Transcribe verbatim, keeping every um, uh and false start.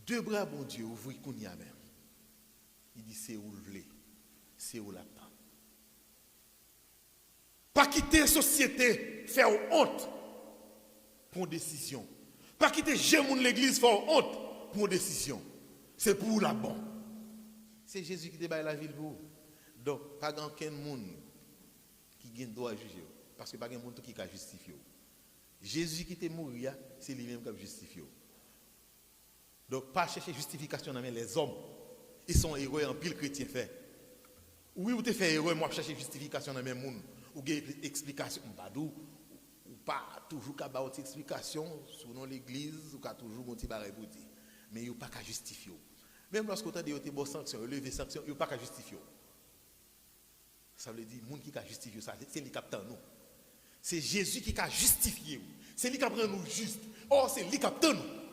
De bra Bondye ouvri kounye a menm. Li di se ou l vle, se ou l ap tann. Pa kite sosyete fè w ont pou yon desizyon. Pa kite je moun legliz fè w ont pou yon desizyon. Se pou ou l ap bon. Se Jezi ki te bay lavi l pou ou. Donk, pa gen okenn moun ki gen dwa jije w. Paske pa gen moun tou ki ka jistifye w. Jezi ki te mouri a, se li menm k ap jistifye w. Donk, pa chèche jistifikasyon nan men lèzòm. E se yon erè anpil kretyen fè. Wi, ou te fè erè, men w ap chèche jistifikasyon nan men moun. Ou gen eksplikasyon, m pa di w, ou pa toujou ka ba yon ti eksplikasyon sou non legliz, ou ka toujou gen yon ti bagay pou w di. Men yo pa ka jistifye w. Menm lòske w tande yo te ba w sanksyon, yo leve sanksyon, yo pa ka jistifye w. Sa vle di, moun ki ka jistifye w, sa, se li k ap tann ou. Se Jezi ki ka jistifye w. Se li k ap rann ou jis. Ò, se li k ap tann ou.